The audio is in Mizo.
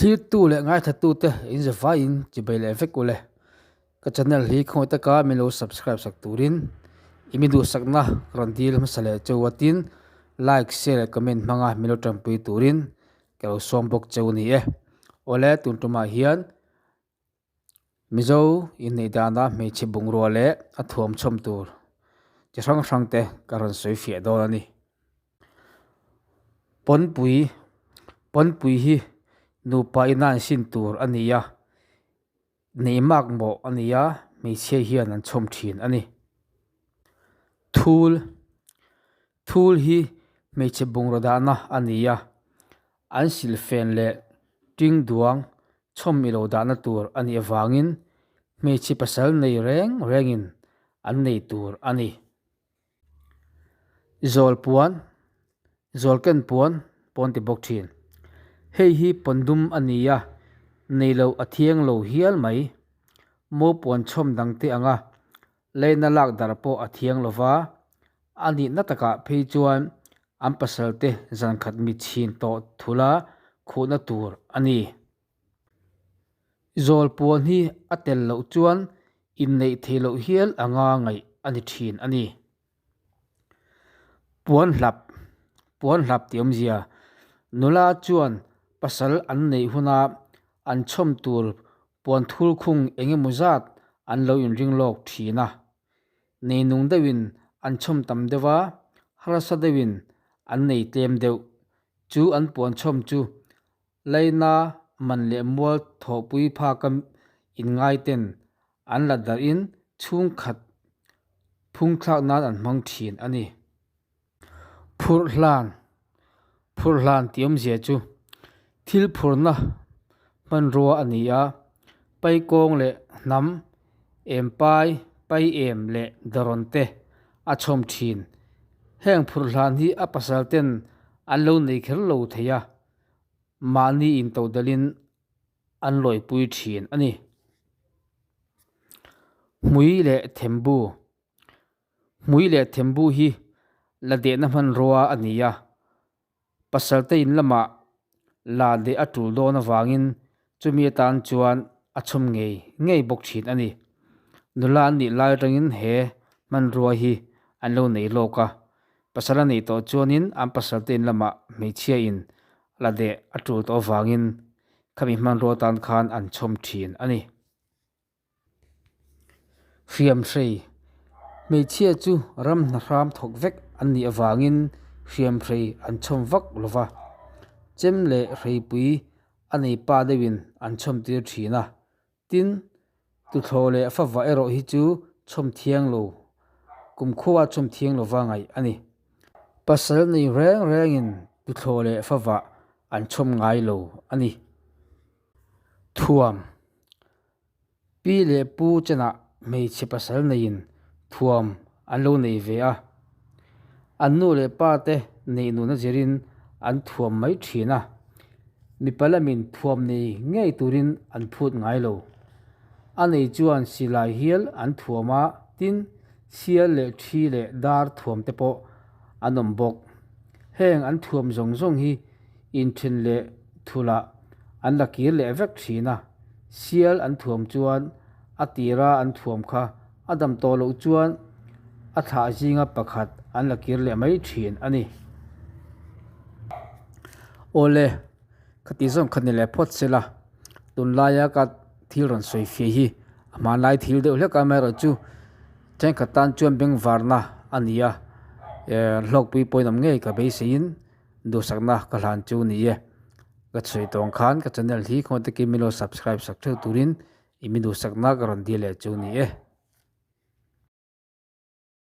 Thlirtu leh ngaithlatute in zavaiin chibei leh vek ule. Ka channel hi khawngaih taka min lo subscribe sak turin i mi duhsakna ka rawn dil hmasa leh cheu a tin like, share leh comment hmanga min lo tanpui turin ka lo sawm bawk cheu a ni e. Awle tun tumah hian Mizo inneih dana hmeichhe bungrua leh a thuam chhawm tur chi hrang hrang te ka rawn sawi fiah dawn a ni. Pawnpui Pawnpui hi nupa ina an sin tur a ni a, neih mak mawh a ni a, hmeichhia hian an chhawm thin a ni. Thul Thul hi hmeichhe bungraw dahna a ni a, an silhfen leh ṭing duang chhawm i lo dahna tur a nih avangin hmeichhe pasal nei reng rengin an nei tur a ni. Zawl puan, zawl ken puan pawn ti bawk thin. Hei hi pawn dum a ni a, nei loh a thiang lo hial mai. Maw puan chhawm dangte anga Leina lak dar pawh a thiang lo va, a nihna takah phei chuan an pasalte zankhat mi chhin tawh thula khuhna tur a ni. Zawl puan hi a tel loh chuan inneih theih loh hial anga ngaih a ni thin a ni. Puan hlap, Puan hlap tih awmzia, nula chuan pasal an neih huna an chhawm tur Puan thul khung eng emaw zat an lo inring lawk thin a, neinung deuhin an chhawm tam deuh a, harsa deuhin an nei tlem deuh. Chu an puan chhawm chu Laina man leh mual thawhpui phaka inngaiten an la darhin chhungkhat phungthlak nan an hmang thin a ni. Phurh hlan, Phurh hlan tih awmzia chu thil phurna hmanrua a ni a, paikawng leh hnam, empai, pai em leh darawn te a chhawm thin. Heng phurh hlan hi a pasal ten an lo nei kher lo thei a, mahni intodelhin an lawipui thin a ni. Hmui leh thembu. Hmui leh thembu hi la dehna hmanrua a ni a, pasalte in lamah la deh a tul dawn avangin chumi atan chuan a chhawm ngei ngei bawk thin a ni. Nula an nih lai atangin he hmanrua hi an lo nei lawk a, pasal a neih tawh chuanin an pasalte in lamah hmeichhia in la deh a tul tawh avangin khami hmanrua atan khan an chhawm thin a ni. Hriamhrei, Hmeichhia chu ram hna hram thawk vek an nih avangin hriamhrei an chhawm vak lo va, chem leh hreipui a nei pa deuhin an chhawm tir thin a. Tin, tuthlawh leh favah erawh hi chu chhawm thiang lo, kumkhua chhawm thiang lova ngaih a ni. Pasal nei reng rengin tuthlawh leh favah an chhawm ngai lo a ni. Thuam. Pi leh pu chenah hmeichhe pasal neiin thuam an lo nei ve a, an nu leh pa te neih nuna zirin an thuam mai thin a, mipa lamin thuam nei ngei turin an phut ngai lo. A nei chuan silai hial an thuam a, tin, sial leh thi leh dar thuam te pawh an awm bawk. Heng an thuam zawng zawng hi inthen leh thulah an la kir leh vek thin a, sial an thuam chuan a tira an thuam kha a dam tawh loh chuan a thlah zinga pakhat an la kir leh mai thin a ni. Awle, khati zawng kha ni leh phawt se la, tunlaia ka thil rawn sawi fiah hi a hmanlai thil deuh hlek a, amaherawhchu thenkhat tan chuan bengvarna a ni a, hlawkpui pawhin awm ngei ka beiseiin Duhsakna ka hlan chu ni e. Ka chhui tawng khan ka channel hi khawngaih takin min lo subscribe sak theuh turin i mi duhsakna ka rawn dil leh chu ni e.